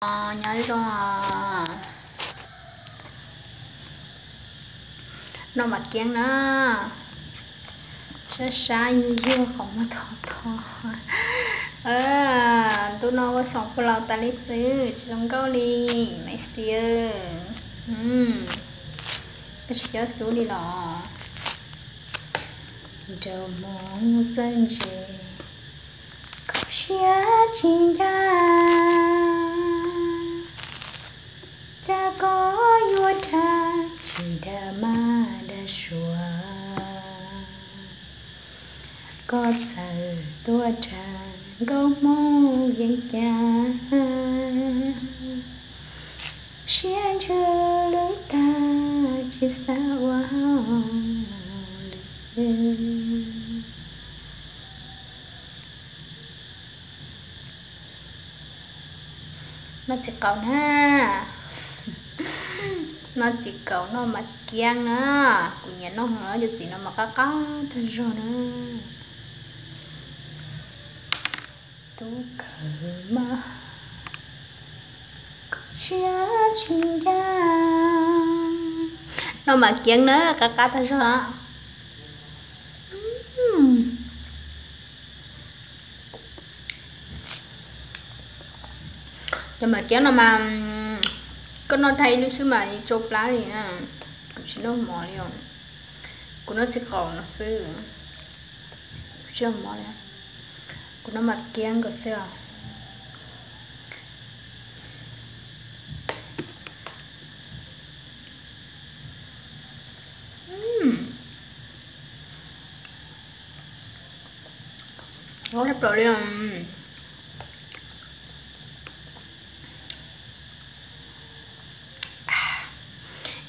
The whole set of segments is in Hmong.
Nyob zoo, noj mas kiab na, sab sab yuag yuag qhov muag thov thov. Ntuj no ua xoom pug laus tas li xwb, tsis zoo nkauj li, maiv xis. Koj tsis coj xub li los? Nraug Hmoob xeeb ntse, koj siab tsis ncaj, cas koj yuav dag tsis dag mab dag suav, koj txawm tuaj dag nkauj Hmoob yeej cas, siab ntsws lub tag tsis xav ua hauj lwm. Noj txiv qaub na, noj txiv qaub noj mas kiab na. Kuv nyiam noj heev, cov txiv no mas qab qab tag zog na. Tub kawg mas, koj siab tsis ncaj. Noj mas kiab na, qab qab tag zog. Cov mas kiab no mas koj noj tag ib lub xwb mas tsau plab li na. Kuv tsis noj mov li os. Kuv noj txiv qaub no xwb, kuv tsis noj mov li. Kuv noj mas kiab nkaus xwb os. Nyob li no,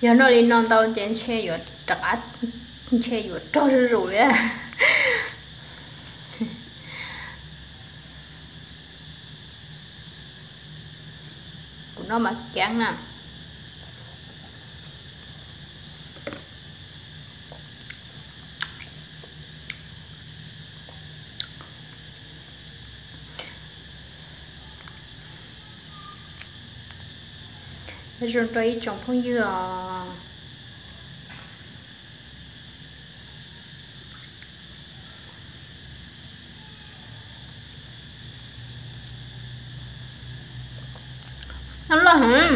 yog noj li no ntau ces ntshe yuav rov qab, ntshe yuav rog zuj zus li. Kuv noj mas kiab na. Nyob zoo rau ib tsoom phooj ywg os. Noj loj heev,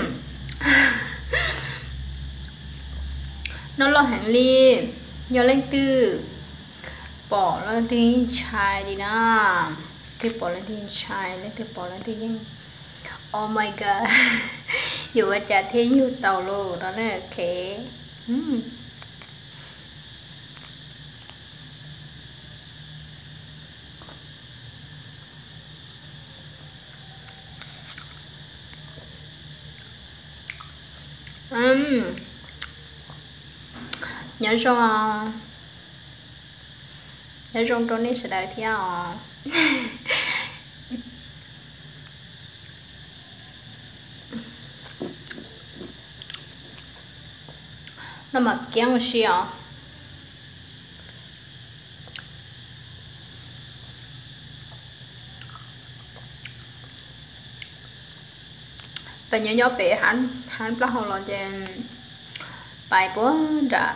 noj loj heev li. Yog leej twg pom leej twg yeej ntshai li na, twg pom leej twg ntshai, leej twg pom leej twg yeej, oh my god, yuav ua cas thiaj yug tau lus no ne, ok. Nyob zoo, nyob zoo rau nej sawv daws thiab os. Noj mas kiab ua si os. Pais nyob nyob pem hab plaub hau los ces pais puag nram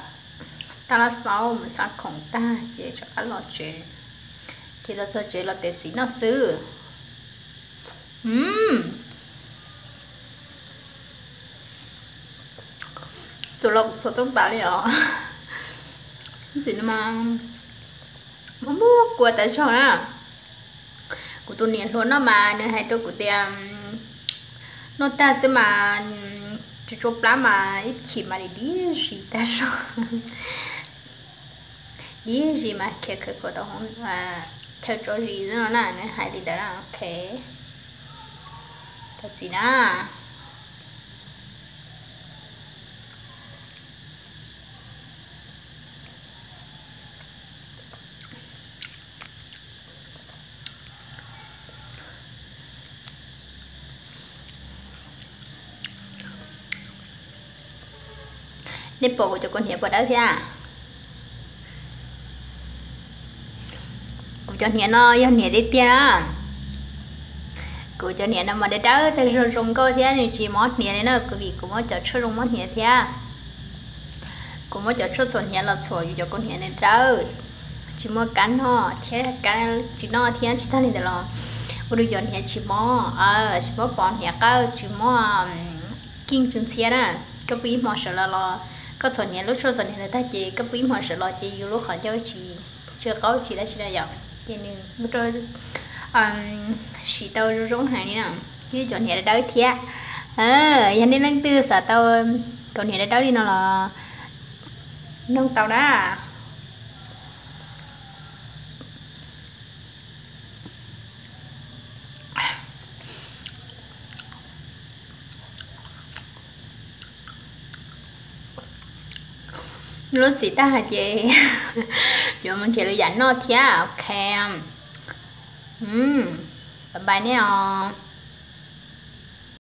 Taj Laj Xaub mus xa khoom tag ces rov qab los tsev. Ces los txog tsev los tev txiv noj xwb. Txuas los kuv txhua txooj tas li os. Txiv no mas muaj muaj kua tas zog na. Kuv tus niam hluas no mas nws hais rau kuv tias noj tag xwb mas tsuas tsau plab mas ib chim mas dim dib zis tag zog. Dib zis mas khiav khawv khuav tau hauv, chaw tso zis xwb no na, nws hais li ntawd na, ok. Thov txim na. Nej pom kuv cov kua hniav puas dawb thiab? Kuv cov hniav no yog hniav tiag tiag na. Kuv Kuv cov hniav no mas dawb dawb tag, zoo zoo nkauj thiab nws tsis mob hniav li na, kuv vim kuv muab cov tshuaj zoo mob hniav thiab. Kuv muab cov tshuaj txhuam hniav los txhuam yus cov kaus hniav dawb dawb, tsis muaj kab noj thiab, kab tsis noj thiab. Tsis tag li ntawd los ua rau cov hniav tsis mob, tsis mob pos hniav qawj, tsis mob keej tsis ntxhiab na. Koj pw ib hmo sawv los los, koj txhuam hniav lub tshuaj txhuam hniav ntawd tag ces koj pw ib hmo sawv los ces yus lub qhov ncauj tsis tsw qaub tsis dab tsi na yom, ces nws ua rau siv tau zoo zoo heev li na. Thiab cov hniav dawb dawb thiab. Yog nej leej twg xav tau kaus hniav dawb dawb li no los nug tau na. Lub txiv tag hais ces yuav mus nrhiav lwm yam noj thiab, ok. Bye bye nej os.